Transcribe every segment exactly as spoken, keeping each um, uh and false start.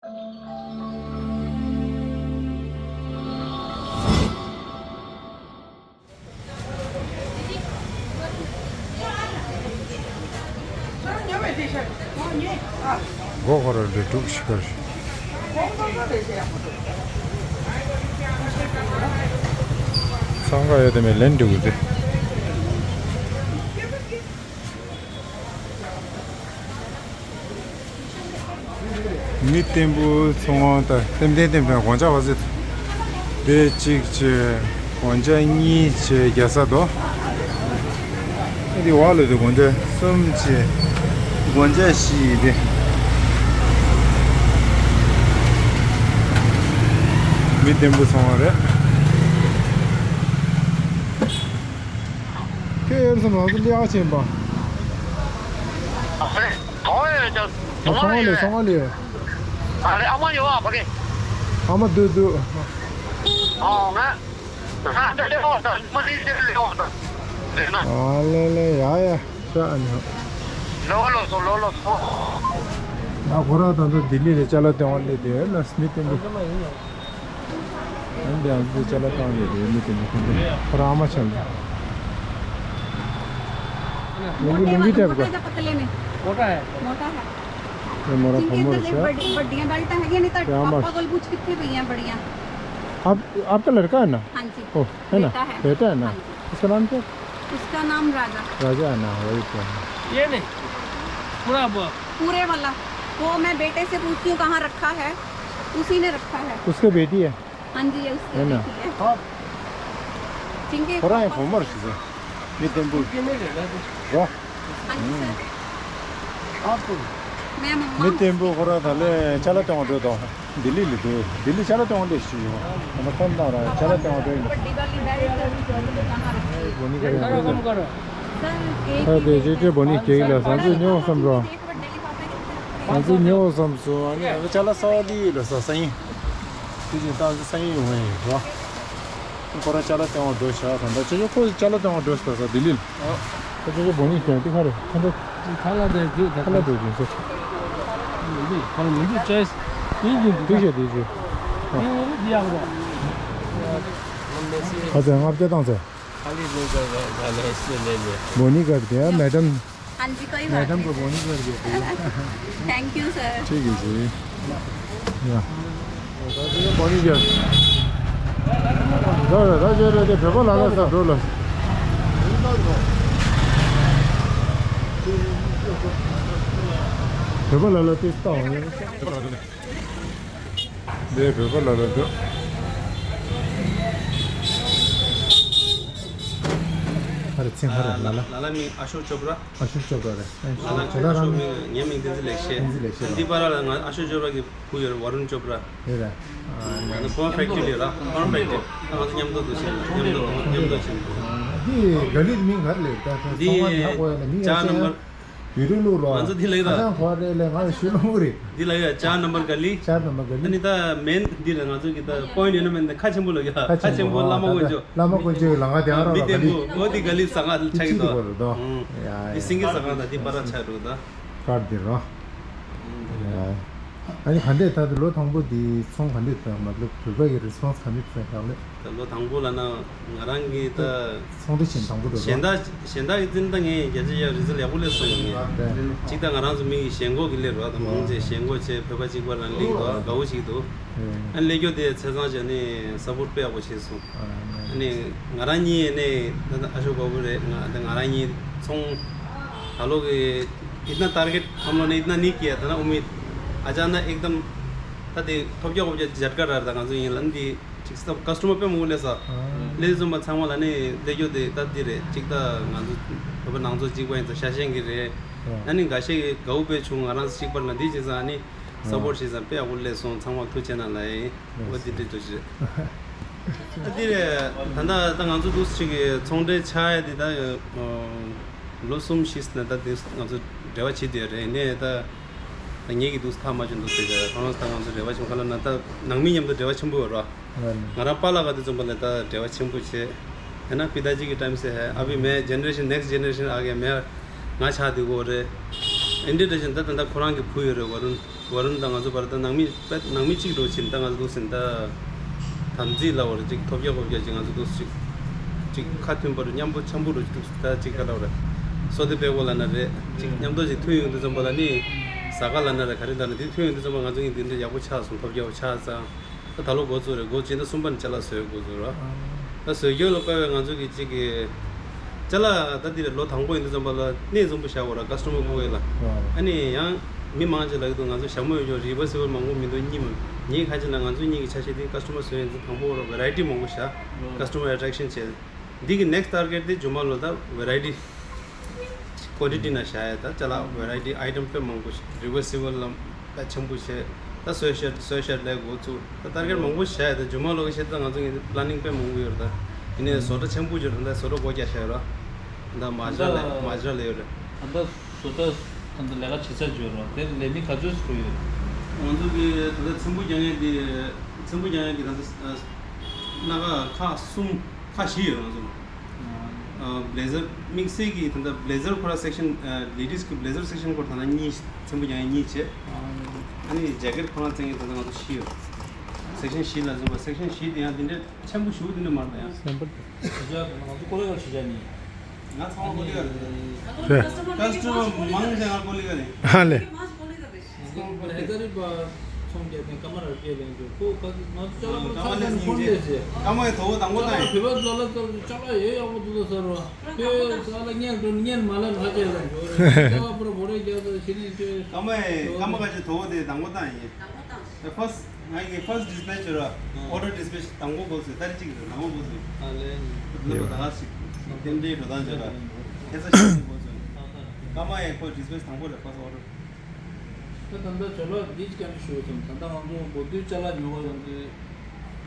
སྒོ་ཁོ་ར་འདྲེ་དྲུག་ཤི་ཁར། སང་ག་ཡོད་དེ་མེད་ལན་འགྲིག་གི་དེ། མི་བརྟན་པོ་ཚོང་དང་ལྟེམ་ལྟེམ་ལྟེམ་ལྟེམ་གོང་ཆ་བ་ཟེར། དེ་གཅིག་བྱས། གོང་ཆ་གཉིས་བྱས་རྒྱ་ས་དོ། ཨེ་འདི་བ་ལོ་དེ་གོང་ཆ་གསུམ་བྱས། གོང་ཆ་བཞི་ཡིན་ཏེ། མི་བརྟན་པོ་ཚོང་བ་རེད། ཁྱེད་ཨེར་སོང་ང་ཚོ་ལེགས་ཆེན་པ། ཨ་ཧེ། ཐོང་ཡོད་ཅག་ཐོང་ལེ་ཡོད། ཐོང་ལེ་ཡོད། ཨ་ལེ་ཨ་མ་ཡོད་ཨ་ཕ་གི། ཨ་མ་འདུག་འདུག་ཨོ་ང་། ང་ལེ་ལེ་ཡོད་ད། མ་ལེ་ལེ་ཡོད་ད། ལེ་ན། ཨ་ལེ་ལེ་ཡ་ཡ། ཤ་ཨ་ནི། ལོ་ལོ་སོ་ལོ་ལོ་སོ། ང་ཁོ་རང་ད་ལྟ་ལྡི་ལི་ལ་ཅ་ལག་སྟོན་པ་སླེབས་དེ་ལ་སྨི་བརྟན་པོ། ཨ་འདི་ཨ་ཙི་ཅ་ལག་བཏང་ཡོད་རེད་མི་དེ་འདྲ་ཁོ་འདྲ་ཁོ་རང་ཨ་མ་ཆགས་འདུག་ལུང་གི་ལུང་གི་ལྟ་བུ་ཀ मोटा है। मोटा है। ये मोटा मोटा है। जिनके भमोर गले है। बड़ी बड़ी बेल्ट है ये नहीं तो क्या मस्त। पापा गोल पूछ कितने भैया बढ़िया। आप आपका लड़का है ना? हाँ जी। ओ है ना? बेटा है। बेटा है ना? हाँ जी। उसका नाम क्या? उसका नाम राजा। राजा है ना? वही तो है। ये नहीं। पूरा पूरे वाला। वो मैं बेटे से पूछती हूँ कहाँ रखा है। उसी ने रखा है। उसका बेटी है। हाँ जी, ये उसकी है ना? बेटी है। हाँ। जिनके ཁོ་རང་ཡང་བུ་མོར་ཞིག་ཟེར། མི་བརྟན་པོ། རོ། हाँ जी सर। मैं मम्मा མི་हूँ བརྟན་པོ། उसकी। ཁོ་རང་ད་ལས་ཅ་ལག་སྟོན་པ་འགྲོ་དང་། ལྡི་ལི་ལ་འདུག་ལྡི་ལི་ཅ་ལག་སྟོན་པ་སླེབས་ཤིག་ཡོང་། ཁོ་ན་ཁོམ་དང་ར་ཅ་ལག་སྟོན་པ་འགྲོ་ཡིན། बड़ी वाली बेल्ट कहाँ रखी है? बोनी करें। करो, कम करो। सर, एक हाँ, ही तो बेल्ट ये है। जो बोनी चाहिए ला, सांसद न्यू समझो। एक बड़ी लिफाफे में कितने रखते हैं? ང་ཚོ་ཉོ་བསམ་སོང་། ཨ་ནི་ང་ཚོ་ཅ་ལག་གསར་པ་འདི་ཡོད་ལ་ས་སང་ཉིན། དེ་བཞིན་ཏང་ཙི་སང་ཉིན་ཡོང་བ་ཡིན་རོ། ཁོ་རང་ཅ་ལག་སྟོན་པ་འགྲོ་བཞག་ད་ལྟ་ཅོ་ཅོ་ཁོ་ཅ་ལག་སྟོན་པ་འགྲོ་ཟེར་ས་ལྡི་ལི་ལ། ཨོ། ཁོ་ཅོ་ཅོ་བོ་ནི་ཀྱང་དེ་ག་རེ་ཁ་འདྲ། ཁ་ལག་དེ་རྒྱུ་དེ་ཁ་ལག་དེ་རྒྱུ་སོ། མི་འདུག་ཁ་ལག་མི་འདུག་ཅོའི་སི་ཡིན་རྒྱུ་འདུག་དེ་ཤ་དེ་རྒྱུ། ཡིན་ཡིན་འདི་ཡག་རོ། ཁ་ཚ་ལྔ་བརྒྱ་བཏང་ཚེ། खाली दे दो, ग-, गले से ले ले। बोनी कर दिया मैडम। हाँ जी, कोई बात मैडम नहीं। को बोनी कर दिया। Thank you sir. ठीक है जी। या। बोनी कर। The, the, the, the, the, paper लाना था, पेपर ला। पेपर लाना तो इसका हो गया। འདི་བོད་པ་ལ་ལ་འདུག་ཧ་རེ་ཚིང་ཧ་རེ་ལ་ལ། ལ་ལ་མིང་ཨ་ཤོག་ཅོབ་ར། ཨ་ཤོག་ཅོབ་ར་རེད། ལ་ལ་ཨ་ཤོག་མིང་ངའི་མིང་བསྟན་འཛིན་ལེགས་བཤད། བསྟན་འཛིན་ལེགས་བཤད། འདི་པར་ལ་ང་ཨ་ཤོག་ཅོབ་ར་གི་བུ་ཡོད་རེད། ཝ་རུན་ཅོབ་ར། ཡོད་རེད། ང་ཚོ་ཕོན་ཕེག་ཊི་ལས་ར། ཕོན་ཕེག་ཊི་ང་ཚོ་མཉམ་དུ་འདུག་ཟེར་ལ་མཉམ་དུ་མཉམ་དུ་ཕྱིན་འདུག་འདི་ག་ལི་མིང་ག་རེ་ལབ་ད། འདི་ཚང་མ་ཧ་གོ་ཡ་ལ་མིང་ཡ་ཅག་ཆེ་ཡ། ནམ་བར། ཡུ་ཊུབ་བླུགས་རོགས། ང་ཚོ་འདི་ལ་ཡོད། ཨ་ཅང་ཁོ་རེ་ལས་ང་ལ་ཤུ་ལོང་རེད། འདི་ལ་ཡོད། ཅག་ནམ་བར་ག་ལི། ཅག་ནམ་བར་ག་ལི། ཨ་ནི་ད་མེན་འདི་ལ་ང་ཚོ་གི་ད་པོ་ཡིན་ཊི་ཡོད་ན་མེན་ད་ཁ་ཆེན་པོ་ལ་ཡོད། ཁ་ཆེན་པོ་བླ་མ་དཀོན་མཆོག་བླ་མ་དཀོན་མཆོག་ལ་ང་དེ་ཨ་རོགས་མི་ལ་ག་ལི། བརྟན་པོ་འོ་འདི་ག་ལི་ཟ་ཁང་ལ་ཆགས་ཀྱི་འདུག་ཅི་ཅི་འདི་རེད་དོ། ཨུམ། ཡ་འདི་ཡ། སིང་གི་ཟ་ཁང་ད་འདི་པར་ཆགས་འདུག་ད། ཀར་འདི་རོ། ཨུམ། ཡ། ཨ་ནི་ག་འདྲས་ད་ལོ་དང་པོ་འདི་ཚོང་ག་འདྲས་ད་མ་ལོ་བོད་པ་གི་རེ་སི་པོན་སི་ག་འདྲས་ད་ལེ། ད་ལོ་དང་པོ་ལ་ན་ང་རང་གི་ད། ཚོང་འབྲེལ་ཆེན་དང་པོ་འགྲོ་གཞན་དག་གཞན་དག་གི་འཛིན་སྟངས་ངས་རྒྱ་ཆེ་ཡག་རི་ཛལ་ཡག་པོ་སླེབས་སོང་ངས། གཅིག་ད་ང་རང་ཚོ་མི་གི་ཞེན་ཁོག་གི་སླེབས་རོགས་དང་མང་ཆེ་ཞེན་ཁོག་ཆེ་བོད་པ་གཅིག་པ་རང་སླེབས་འདུག་དགའ་བོ་ཞིག་འདུག་ཨ་ནི་སླེབས་རྒྱུ་དེ་ཚེས་བཟང་བྱས་ནས་ས་པོར་དཔེ་ཡག་པོ་བྱས་སོང་། ཨ་ནི་ང་རང་གཉིས་ནས་ད་ཨ་ཤོག་བ་བུ་རེད། ང་ད་ང་རང་གཉིས་ཚོང་ད་ལོ་གི इतना टारगेट हम लोग ने इतना नहीं किया था ना। उम्मीद अचानक एकदम ད་དེ་ཐོབ་རྒྱག་ཧོབ་རྒྱག་ཇར་ཀ་ར་ད་ང་ཚོ་ཡིན་ལན་དེ། ཅིག་ས་ཀ་སི་ཊ་མར་དཔེ་མང་པོ་སླེབས་ས། སླེབས་སོང་བ་ཚང་མ་ལ་ནི་སླེབས་རྒྱུ་དེ་ད་འདི་རེད། ཅིག་ད་ང་ཚོ་བོད་པ་ནང་ཚོ་གཅིག་པ་ཡིན་ཙང་ཤ་ཞེན་གི་རེད། ཨ་ནི་འགའ་ཤས་ཀྱི་དགའ་བོ་དཔེ་བྱུང་། ང་རང་ཚོ་གཅིག་པ་ལ་འདི་བྱས་ཙང་ཨ་ནི་སབ་པོར་བྱས་ཙང་དཔེ་ཡག་པོ་སླེབས་སོང་། ཚང་མ་ཐུགས་རྗེ་གནང་ལ་ཡིན། འོ་འདི་འདྲ་འདྲ་ཞིག་རེད། ད་འདི་རེད། ད་ད་ད་ང་ཚོ་འདུག་ཅིག་གི་ཚོང་འབྲེལ་ཆགས་ཡ་དེ་ད་ལོ་གསུམ་བཞི་ཙམ་ནས་ད་འདི་ང་ཚོ་འབྲེལ་བ་བྱེད་བསྡད་ཡོད་རེད། ཡིན་ནའི་ད། ད་ངེད་ཀྱི་འདུག་ཐག་མ་ཆོད་འདུག་ཟེར་གྱི་རེད། ཁོ་རང་ད་ང་ཚོ་འབྲེལ་བ་ཆེན་པོ་ག་ལ་ན་ད་ནང་མི་མཉམ་དུ་འབྲེལ་བ་ཆེན་པོ་ཡོད་ར། ང་རང་པཱ་ལགས་ག་དུས་ཙམ་པ་ལ་ད་འབྲེལ་བ་ཆེན་པོ་བྱས། है ना, पिताजी के टाइम से है। अभी मैं जनरेशन, नेक्स्ट जनरेशन आ गया। मैं ང་ཆགས་དུས་གོ་རེད། དེ་འདྲ་བཞིན་ད་ད་ལྟ་ཁོ་རང་གི་བུ་ཡོད་རེད། ཝ་རུན། ཝ་རུན་དང་ང་ཚོ་བར་ད་ནང་མི་དཔེ་ནང་མི་གཅིག་འགྲོ་ཕྱིན། ད་ང་ཚོ་འདུག་ཟིན་ད་དམ་ཚིག་ལ་བར་ཅིག་ཐོབ་རྒྱ་ཁོབ་རྒྱ་ཅིག་ང་ཚོ་འདུག་ཅིག་ཅིག་ཁ་མཐུན་པར་མཉམ་པོ་འཆམ་པོ་འགྲོ་ཅིག་འདུག་ད་ཅིག་ག་ལ་བར་སོ་དེ་པེ་གོ་ལ་ན་རེད། ཅིག་མཉམ་དུ་ཅིག་མཐུན་ཡོང་དུས་ཙམ་པ་ལ་ནི་ཟ་ག་ལ་ན་རེད། ག་རེ་ལ་ན་དེ་མཐུན་ཡོང་དུས་ཙམ་པ་ང་ཚོ་གཉིས་དེ་འདྲ་ཡག་པོ་ཆགས་སོང་། ཐོབ་རྒྱ་བོ་ཆགས་ཙང་། ད་ད་ལོ་འགོ་བཙུགས་རེད། འགོ་བྱས་ན་གསུམ་པ་ནས་ཅ་ལག་བཟོས་འགོ་བཙུགས་ར། ད་བཟོས་རྒྱུ་ལ་དཔེ་བའི་ང་ཚོ་གི་གཅིག་གི་ཅ་ལག་ད་འདི་རེད། ལོ་དང་པོ་ཡིན་དུས་ཙམ་པ་ལ་གནས་འཛོམས་པོ་བཞག་དགོས་ར། ཀ་སི་ཊ་མར་ཁོ་ཡོད་ལ། ཨ་ནི་ཡང་མི་མང་ཆེ་ལ་གི་འདུག་ང་ཚོ་ཞྭ་མོ་ཡོད་ཀྱང་རི་བར་སི་བལ་མང་པོ་མི་འདུག་གཉིས་མ་གཉིས་ཁ་ཅིག་ལ་ང་ཚོ་གཉིས་ཀྱི་ཆ་ཤས་དེ་ཀ་སི་ཊ་མར་བཟོས་ཡིན་ཚེ་དང་པོ་ར་བེ་རའི་ཊི་མང་པོ་བཞག་ཀ་སི་ཊ་མར་ཨེ་ཊེག་ཤན་བྱས། འདི་གི་ནེག་སི་ཊི་ཊར་གེཊ་དེ་མཇུག་མ་ལོ་ད་བེ་རའི་ཊི་ཀོན་ཊི་ཊི་ན་བཞག་ཡ། ད་ཅ་ལག་བེ་རའི་ཊི་ཨའི་ཊམ་དཔེ་མང་པོ་ཞིག་རི་བར་སི་བལ་ལ་དཔེ་ཆེན་པོ་བྱས། ད་སོ་ཤར་སོ་ཤར་ལས་འགོ་ཚུགས། ད་ཊར་གེཊ་མང་པོ་བཞག་ཡ། ད་མཇུག་མ་ལོ་གི་ཆེད་ད་ང་ཚོ་གི་པི་ལེ་ནིང་དཔེ་མང་པོ་ཡོད་རེད། ད་ཡིན་ནའི་བཟོ་གྲྭ་ཆེན་པོ་ཅིག་རེད། ད་བཟོ་གྲྭ་སྒོ་རྒྱག་བཞག་ཡོད་ར། ད་མ་ཇ་ལས་མ་ཇ་ལས་ཡོད་རེད། ད་བཟོ་གྲྭ་ད་ལས་ཀ་བྱེད་ས་ཅིག་ཡོད་ར། དེ་ལས་མི་ག་ཚོད་ཞིག་ཡོད་རེད། ང་ཚོ་གི་ད་ལྟ་ཚེམ་བུ་རྒྱག་མཁན་དེ་ཚེམ་བུ་རྒྱག་མཁན་གི་ད་ལྟ་སྣ་ཁ་ཁག་གསུམ། ཁག་བཞི་ཡོད། ང་ཚོ་ལ་བྷི་ལེ་ཛར་དམིགས་བསལ་གྱི་ད་ལྟ་བྷི་ལེ་ཛར་ཁོ་ར་སེག་ཤན། ལེ་ཌིས་ཀྱི་བྷི་ལེ་ཛར་སེག་ཤན་ཁོ་ར་ད་ལྟ་གཉིས། ཚེམ་བུ་རྒྱག་མཁན་གཉིས་བྱས། ཨ་ནི་ཇེ་ཀེཊ་ཁོ་རང་བཙལ་མཁན་ད་ལྟ་ང་ཚོ་བཞི་ཡོད། སེག་ཤན་བཞི་ལ་འཛུལ་བ། སེག་ཤན་བཞི་དེ་ཡང་དེ་འདྲའི་ཆེན་པོ་ཞེ་པོ་དེ་འདྲ་མ་རེད། ཡང་ཞེ་དྲག་ང་ཚོ་ཀོ་ལི་གྷལ་ཞེ་དྲག་ནི། ང་ཚང་མ་ཀོ་ལི་གྷལ་རེད། རེད། ཀ་སི་ཊ་མར་མང་ཆེ་ང་ཀོ་ལི་གྷལ་རེད། ཨ་ལེ། ལས་ཀ་རིག་པ་ཚོང་རྒྱག་མཁན་ཀ་མ་ར་སྐད་ལེན་རྒྱུ་ཁོ་ཀ་ང་ཅ་ལག་ཚ་ཚ་ནས་ཁོང་ལས་བྱེད། ཀ་མ་ཡི་དོ་བོ་དང་པོ་ད་ཡིན། བོད་པ་ལ་ལ་ཙལ་ཅ་ལག་ཡོད་ཡག་པོ་འདུག་ས་རོ། ཁོས་ས་ལ་སྙན་འགྲོ་སྙན་མ་ལ་ང་ཅེ་ལ་འགྲོ་རེད། ཀ་མ་པུ་ར་བོ་རེ་རྒྱག་ས་ཤི་ནས་ཁོས། ཀ་མ་ཡི་ཀ་མ་ཀ་ཅེ་དོ་བོ་དེ་དང་པོ་ད་ཡིན། ད་ཕར་སི་ཊི་ང་གི་ཕར་སི་ཊི་ཌི་སི་པེ་ཆི་ར། ཨོ་ཌར་ཌི་སི་པེ་ཆི་དང་པོ་འགོ་ཚུགས། ཏ་རིག་གཅིག་རེད། དང་པོ་འགོ་ཚུགས། ཨ་ལེ། ལ་པ་ད་ང་ཞིག་རྟེན་འབྲེལ་འགྲོ་སྟངས་བྱས་ར། ཁེ་ས་ཞིག་འགོ་ཚུགས། ཀ་མ་ཡི་ཁོ་ཌི་སི་པེ་ཆི་དང་པོ་རེད། ཕར་སི་ཊི་ཨོ་ཌར། ད་ད་ལྟ་ཇོ་ལགས་འདི་ཅི་ཀྱང་ཞུ་བ་དང་། ད་ལྟ་ང་ཚོ་འགོ་དུས་ཅ་ལག་ཉོ་བ་ཡོང་དུས་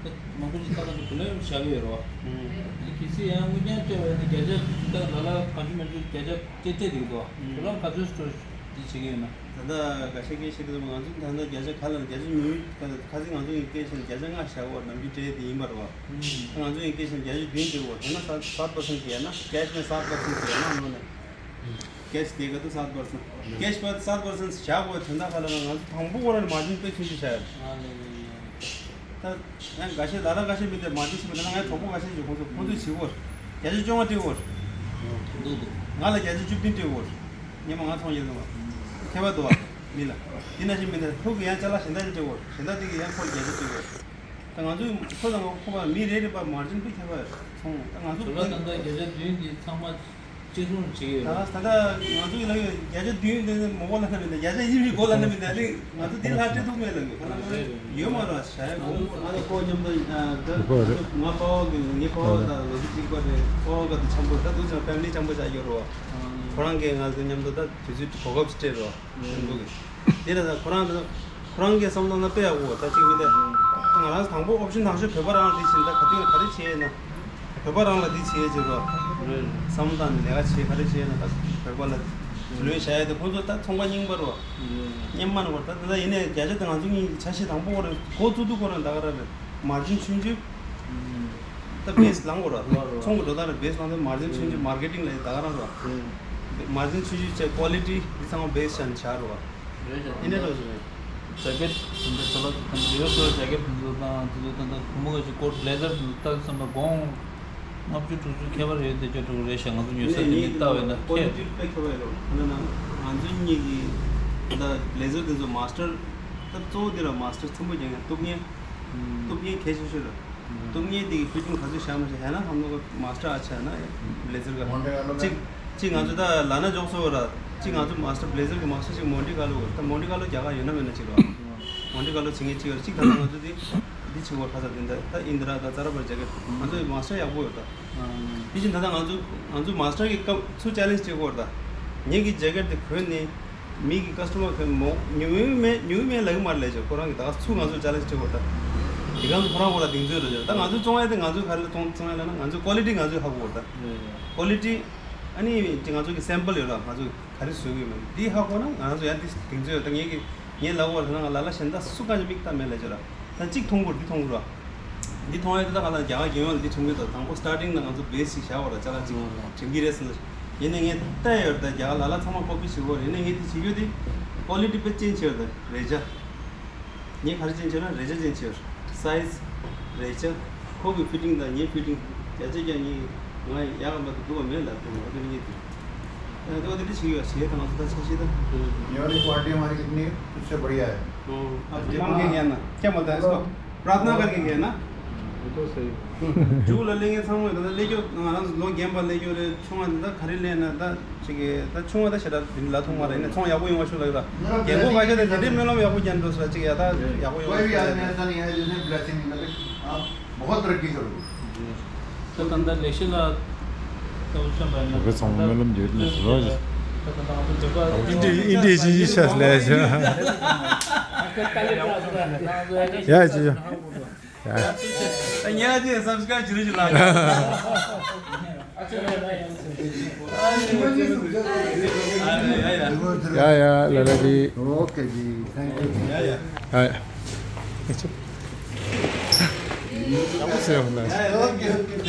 ད་མང་པོ་ཅིག་ད་ལྟ་ཚོ་བུ་ལོན་བཞག་གི་ཡོད་རེད་བ། ཨ་ནི་གལ་སྲིད་ཡང་དངུལ་རྐྱང་སྤྲད་པ་ཡིན་ན་བརྒྱ་ཆ་ད་ལ་ལ་གང་བྱུང་མང་བྱུང་བརྒྱ་ཆ་སྤྲད་སྤྲད་བསྡད་ཀྱི་འདུག་བ། བུ་ལོན་ག་ཚོད་སྤྲོད་འདི་བྱེད་ཀྱི་ཡོད་ན། ད་ལྟ་འགའ་ཤས་སྐད་བཤད་དུས་ང་ཚོ་ད་ལྟ་བརྒྱ་ཆ་ག་ལ་བརྒྱ་ཆ་ཉུང་ཉུང་ད་ལྟ་ཁ་སང་ང་ཚོ་ཡིན་སྐད་བཤད་ན་བརྒྱ་ཆ་ལྔ་བཞག་གོ། ནམ་རྒྱུན་སྤྲད་དེ་ཡིན་པ་རེད་བ། ང་ཚོ་ཡིན་སྐད་བཤད་ན་བརྒྱ་ཆ་བདུན་སྤྲད་གོ། དེ་ན་སའཐ་སའཐ་པར་སེན་ཊི་ཡོད་ན། ཀེཤ་ནས་སའཐ་པར་སེན་ཊི་ཡོད་ན་ནོ་ནས། ཀེཤ་དེ་ག་དུས་སའཐ་པར་སེན་ཊི། ཀེཤ་པར་སའཐ་པར་སེན་ཊི་བཞག་དགོས། དོན་དག་ག་ལ་ང་ཚོ་དང་པོ་ཁོ་རང་མར་ཇིན་དཔེ་ཆུང་ཆུང་བཞག་ཡོད། ད་ཡང་འགའ་ཤས་ལ་ལ་འགའ་ཤས་མི་དེ་མར་ཇིན་ཆེ་བ། དེ་ན་ངའི་གྲོགས་པོ་འགའ་ཤས་ཀྱིས་ཁོང་ཚོ་ཁོང་ཚོས་བྱེད་དགོས། བརྒྱ་ཆ་བཅོ་ལྔ་སྤྲད་དགོས། འདུག་འདུག་ང་ལ་བརྒྱ་ཆ་བཅུ་བདུན་སྤྲད་དགོས། སྔོན་མ་ང་ཚོང་རྒྱག་དུས་ཁྱད་པར་འདུག་བ། མི་ལ་དེ་ནང་བཞིན་མི་འདུག་ཁོ་གིས་ཡང་ཅ་ལག་གཞན་དག་ཅིག་སྤྲད་དགོས། གཞན་དག་དེ་གིས་ཡང་ཁོ་ལ་བརྒྱ་ཆ་སྤྲད་དགོས། ད་ང་ཚོས་ཁོ་དང་ཁོ་བར་མི་རེ་རེ་བར་མར་ཇིན་དཔེ་ཁྱད་པར་སོང་། ད་ང་ཚོ་ཇོ་ལགས་ད་ལྟ་བརྒྱ་ཆ་བདུན་འདི་ཚང་མ་གཅིག་མཚུངས་བྱེད་ཀྱི་ད་ཡོད་རེད། ད་ལྟ་ང་ཚོ་ལ་ཡོད་བརྒྱ་ཆ་བདུན་དེ་ནི་མོ་གོ་ལ་ན་མི་འདུག་བརྒྱ་ཆ་ཉི་ཤུ་གོ་ལ་ན་མི་འདུག་ཨ་ནི་ང་ཚོ་འདི་ལྷག་སྤྲད་ཐུབ་མེད་ལ་ཡོད། ཁོ་ན་ཡོད་མ་རེད། བྱ་ཡ་གོ་ང་ཚོ་ཁོ་མཉམ་དུ་ད་ཁོ་རེད། ང་ཕ་བོ་གི་ངའི་ཕ་བོ་དང་ལོ་རྒྱུས་གཅིག་པ་རེད། ཕ་བོ་ག་དུས་འཆམ་པོ་ད་དུས་ཚོད་ཕེ་མི་ལི་འཆམ་པོ་བྱ་ཡོད་རེད་བ། ཁོ་རང་གིས་ང་ཚོ་མཉམ་དུ་ད་དུས་ཚོད་གོ་སྐབས་ཅིག་སྤྲད་རེད་བ། ཡོང་འདུག་གི། དེ་ལ་ད་ཁོ་རང་ད་ཁོ་རང་གི་བསམ་བློ་ན་དཔེ་ཡག་པོ་ད་ཅིག་མི་འདུག་ང་རང་དང་པོ་ཨོབ་ཤན་དང་ཤོས་བོད་པ་རང་ལ་འདི་བྱེད་ད་ག་དུས་ག་རེ་བྱེད་ན། བོད་པ་རང་ལ་འདི་བྱེད་བྱེད་རོགས། བསམ་བློ་བཏང་ནས་ལས་ཀ་བྱེད་ག་རེ་བྱེད་ན་ད་བོད་པ་ལ་བུ་ལོན་བཞག་ཡ་དེ་ཁོང་ཚོ་ད་ཚོང་པ་རྙིང་པ་རོ། སྔོན་མ་ནས་བར་ད་ད་ད་ཡིན་ནའི་བརྒྱ་ཆ་ད་ང་ཚོ་གཉིས་འཆར་གཞི་དང་པོ་ཁོ་རང་འགོ་བཙུགས་དུས་ཁོ་རང་ད་ག་ར་རེད། མར་ཇིན་ཆུང་ཆུང་། ད་བེ་སི་ལངས་དགོས་ར། ཚོང་གི་འགྲོ་སྟངས་རེད། བེ་སི་ལངས་དུས་མར་ཇིན་ཆུང་ཆུང་མར་ཀེ་ཊིང་ལ་ད་ག་རང་ར། མར་ཇིན་ཆུང་ཆུང་བྱས་ཀོ་ལི་ཊི་འདི་ཚང་མ་བེ་སི་བྱས་ནས་བྱ་རོགས། རེད་ཤག་ཨིན་ཌི་ཡ་རོགས་རེད། ཇེ་ཀེཊ་དེ་འདྲ་ཚོ་ལ་དེ་འདྲ་ཡོད་ཚོ་ཇེ་ཀེཊ་དེ་ཚོ་དང་དེ་ཚོ་ད་ལྟ་བུ་མོ་ག་ཅིག་ཀོཊ་བྷི་ལེ་ཛར་དེ་ཚོ་ལྟ་དུས་ཙམ་པ་གོང་ལྔ་བཅུ་དྲུག་ཅུ་ཁྱད་པར་ཡོད་དེ་ཅོ་དྲུག་རེད་ཤག་ང་ཚོ་ཉོ་ས་དེ་ནས་ལྟ་བས་ན་ཁྱད། ཀོ་ལི་ཊི་དཔེ་ཁྱད་པར་ཡོད་རོགས། ཁོ་ན་ང་ཚོ་གཉིས་ཀྱི་ད་བྷི་ལེ་ཛར་དེ་ཚོ་མ་སི་ཊར་ད་གཙོ་བོ་དེ་ར་མ་སི་ཊར་ཆེན་པོ་རྒྱག་མཁན་སྟོབས་ངན། སྟོབས་ངན་གལ་ཆེ་ཤོས་རེད། སྟོབས་ངན་དེ་གི་ཕུལ་ཅུང་ག་ཚོད་བཞག་མ་བཞག་ཡང་ན་ཧམ་ནོ་གི་མ་སི་ཊར་ཨ་ཆ་ན་བྷི་ལེ་ཛར་ག་གཅིག་གཅིག་ང་ཚོ་ད་ལ་ན་འཇོག་སོ་ར། གཅིག་ང་ཚོ་མ་སི་ཊར་བྷི་ལེ་ཛར་གི་མ་སི་ཊར་གཅིག་མོན་ཊི་ཀར་ལོ་གོ། ད་མོན་ཊི་ཀར་ལོ་རྒྱ་གར་ཡོད་ན་མེད་ན་གཅིག་ར། མོན་ཊི་ཀར་ལོ་བྱེད་མཁན་གཅིག་ར། གཅིག་ད་ལྟ་ང་ཚོ་དེ་འདི་བྱེད་དགོས་ཁ་ཚ་དེ་འདྲ་ད་ཨིན་དི་ར་ད་ཙ་ར་བར་ཇེ་ཀེཊ་ང་ཚོ་མ་སི་ཊར་ཡག་པོ་ཡོད་ད། དེ་བཞིན་ད་ལྟ་ང་ཚོ་ང་ཚོ་མ་སི་ཊར་གི་སྐབས་ཚུར་ཅེ་ལེན་ཇི་བྱེད་དགོས་ར། ད་ངེད་ཀྱི་ཇེ་ཀེཊ་དེ་གོན་ནས། མི་གི་ཀ་སི་ཊ་མར་ཕེབས་མོ་ཉུང་ཉུང་མེད་ཉུང་ཉུང་མེད་ལབ་ཀྱི་མ་རེད་ལབ་ཅོ། ཁོ་རང་གི་ད་ཚུར་ང་ཚོ་ཅེ་ལེན་ཇི་བྱེད་དགོས་ད། དེ་ག་ཚོ་ཁོ་རང་ཁོ་ལ་གདེང་ཚོད་རེད་ཅོ། ད་ང་ཚོ་བཙོང་ཡ་དེ་ང་ཚོ་ག་རེ་ལ་བཙོང་བཙོང་ཡ་ལབ་ན་ང་ཚོ་ཀོ་ལི་ཊི་ང་ཚོས་ཧ་གོ་ད། ཀོ་ལི་ཊི་ཨ་ནི་དེ་ང་ཚོ་གི་སེམ་པལ་ཡོད་ར། ང་ཚོ་ག་རེ་བཟོ་གི་ཡོད་མེད་འདི་ཧ་གོ་ན་ང་ཚོ་ཡང་དེ་གདེང་ཚོད་ཡོད། ད་ངེད་ཀྱི་ངས་ལབ་པ་རེད་ན་ང་ལ་ལ་གཞན་དག་སུ་གང་ཅི་མིག་ལྟ་མེད་ལབ་ཅོ་ར། ད་གཅིག་མཐོང་དགོས་འདི་མཐོང་དགོས་ར། འདི་མཐོང་ཡ་དེ་ད་ག་ལ་རྒྱ་གར་རྒྱལ་ཡོངས་ལ་འདི་མཐོང་གི་ད། དང་པོ་སི་ཊར་ཊིང་ལ་ང་ཚོ་བེ་སི་ཅིག་བཞག་པ་ར། ཅ་ལག་ཅིག་དྲན་གི་རེད་ཟེར་ན། ཡིན་ནའི་ངས་བལྟས་ཡོད་ད། རྒྱ་གར་ལ་ལ་ཚང་མ་ཀོ་པི་བྱེད་ཀྱི་ཡོད་རེད། ཡིན་ནའི་ངས་དེ་བྱེད་རྒྱུ་དེ་ཀོ་ལི་ཊི་དཔེ་ཅན་ཆེ་བ་དང་རེ་ཆ། ངས་ག་རེ་ཅན་ཆེ་ན་རེ་ཆ་ཅན་ཆེ་བ། སའི་ཛི། རེ་ཆ། ཁོ་གི་ཕི་ཊིང་དང་ངའི་ཕི་ཊིང་། རྒྱ་ཆ་རྒྱ་གཉིས་ང་ཡག་ག་མ་གཏོགས་སྡུག་ག་མེད་ལ། དེ་མ་དེ་ངས་དེ་ཨ་དེ་བ་དེ་འདྲ་བྱེད་ཀྱི་ཡོད། བྱེད་དང་ང་ཚོ་ད་ཆ་ཤེས་ད། ये वाली क्वालिटी हमारी कितनी है? उससे बढ़िया है। हाँ, आप मांग के गया ना, क्या बोलता है इसको? प्रार्थना करके गया ना? वो तो सही। མཇུག་ལ་སླེབས་མཁན་ཚང་མས་ད་ལྟ་སླེབས་རྒྱུ། ང་རང་ཚོ་ལོ་རྒན་པ་སླེབས་རྒྱུ་རེད། ཆུང་བ་འདི་ད་ག་རེ་སླེབས་ན་ད་ཅིག་གི་ད་ཆུང་བ་ད་ཞེ་དྲག་འདི་ལ་ཐུག་མ་རེད། ནས་ཚོང་ཡག་པོ་ཡོང་བ་ཞུ་ལ་ཡོད་ད། རྒན་གོག་ཁ་ཤས་དེ་དེ་འདྲའི་སྨོན་ལམ་ཡག་པོ་རྒྱག་འགྲོ་ས་ཅིག་ཡ་ད་ཡག་པོ་ཡོང་བ་ཞུ་ལ་ཡོད་ད། कोई भी आदमी ऐसा नहीं है जिसने ब्लेसिंग नहीं, मतलब, हाँ, बहुत तरक्की करोगे। ད་ད་ལྟ་ལས་གཞི་ལ་ད་འུ་ཚོ་བྱས་པ་ཡིན་ན། བོད་ཚང་མ་སྨོན་ལམ་རྒྱག་གི་འདུག་ཟེར་བ། ད་ད་ད་ང་ཚོ་བོད་པ་ཨིན་ཌི་ཨིན་ཌི་ཅི་ཅི་ཤ་ལས་ཤ། ཡ་ཅི་ཅི། ད་ཉལ་དེ་སབ་སི་ཀ་རའིབ་བྱེད་རོགས་བྱེད་ལགས། ཡ་ཡ་ལ་ལ་ཅི། ཨོ་ཁེ་ཇི། ཐེང་ཀིའུ། ཡ་ཡ། ཡ་ཡ། ཡག་པོ་བྱས་ཡོང་ལ། ཨོ་ཁེ།